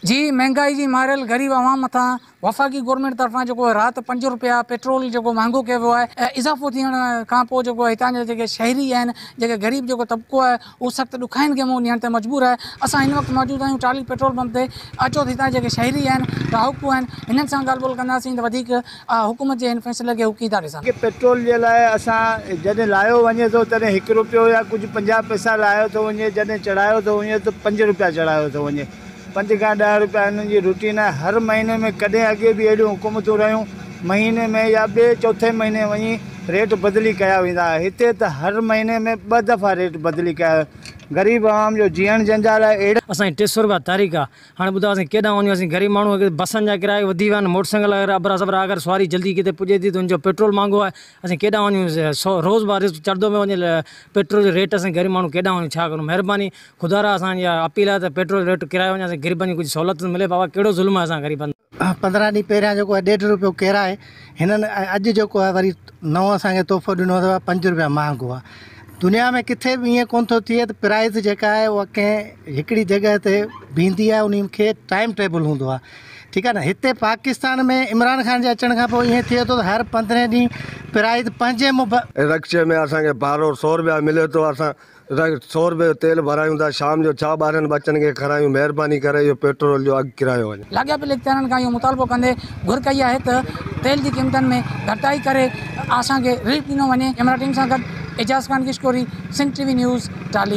جي مهنگائي جي ماريل غريب عوام مٿان وفاقي گورنمينٽ طرفان جيڪو رات پنج روپيا پيٽرول جيڪو مهانگو ڪيو ويو آهي اضافو ٿيڻ کان پوء جيڪو هتان جا جيڪي شهري آهن جيڪي غريب جيڪو طبقو آهي اهو سخت ڏکائين کي منهن ڏيڻ تي مجبور آهي اسان هن وقت موجود آهيون ٽالهي پيٽرول پمپ تي اچو ته هتان جيڪي شهري آهن رهاڪو آهن هنن سان ڳالهه ٻولهه ڪنداسين ته وڌيڪ حڪومت جي هن فيصلي کي هو ڪيئن ٿا ڏسن. پيٽرول جي لاء اسان جڏهن لاهيو وڃي ٿو تڏهن هڪ روپيو يا ڪجهه 50 پئسا لاهيو ٿو وڃي جڏهن چڙهايو ٿو وڃي ته پنج روپيا چڙهايو ٿو وڃي. پنج کان 10 روپيا هنن جي روٽين آهي هر مهيني ۾ ڪڏهن اڳي به اهڙيون حڪومتون رهيون مهيني ۾ يا ٻئي چوٿين مهيني وڃي ريٽ بدلي ڪيا ويندا هئا هتي ته هر مهيني ۾ ٻه دفعا ريٽ بدلي ڪيا ويا غريب عوام جو جيئڻ جنجال آهي اهڙي. اسان جي 300 روپيا تاريخ آ هاڻي ٻڌاء اسين ڪيڏانهن وڃون اسين غريب ماڻهو اڳي بسن جا ڪرايا وڌي ويا آهن موٽر سائيڪل اگر ابرا سبرا اگر سواري جلدي ڪٿي پڄي ٿي ته ان جو پيٽرول مهانگو آهي اسين ڪيڏانهن وڃون سو روز بارش چڙهندو پيو وڃي پيٽرول جو ريٽ اسين غريب ماڻهو ڪيڏانهن وڃون ڇا ڪرون مهرباني خدارا اسان جي اپيل آهي ته پيٽرول ريٽ ڪرايو وڃي اسان غريبن کي ڪجهه سهولت ملي بابا ڪهڙو ظلم آهي اسان غريبن. 15 ڏينهن پهريان جيڪو آهي ڏيڍ روپيو ڪيرائي هنن اڄ جيڪو آهي وري نئون اسان کي تحفو ڏنو اٿو 5 روپيا مهانگو آهي دنيا ۾ ڪٿي به ائين ڪونه ٿو ٿئي ته پرائز جيڪا آهي اها ڪنهن هڪڙي جڳهه تي بيهندي آهي ان کي ٽائيم ٽيبل هوندو آهي ٺيڪ آهي نه هتي پاڪستان ۾ عمران خان جي اچڻ کان پوء ائين ٿئي ٿو ته هر 15 ڏينهن پرائز پنهنجي مب. رڪشي ۾ اسان کي ڀاڙو 100 روپيا ملي ٿو اسان 100 روپيه جو تيل ڀرايون ٿا شام جو ڇا ٻارن ٻچن کي کارايون مهرباني ڪري اهو پيٽرول جو اگهه ڪرايو وڃي. لاڳاپيل اختيارين کان اهو مطالبو ڪندي گهر ڪئي آهي ته تيل جي قيمتن ۾ گهٽتائي ڪري اسان کي رليف ڏنو وڃي. ڪئميرا ٽيم سان گڏ Ejaz Khan Gishkori, Sindh T V news, Talhi.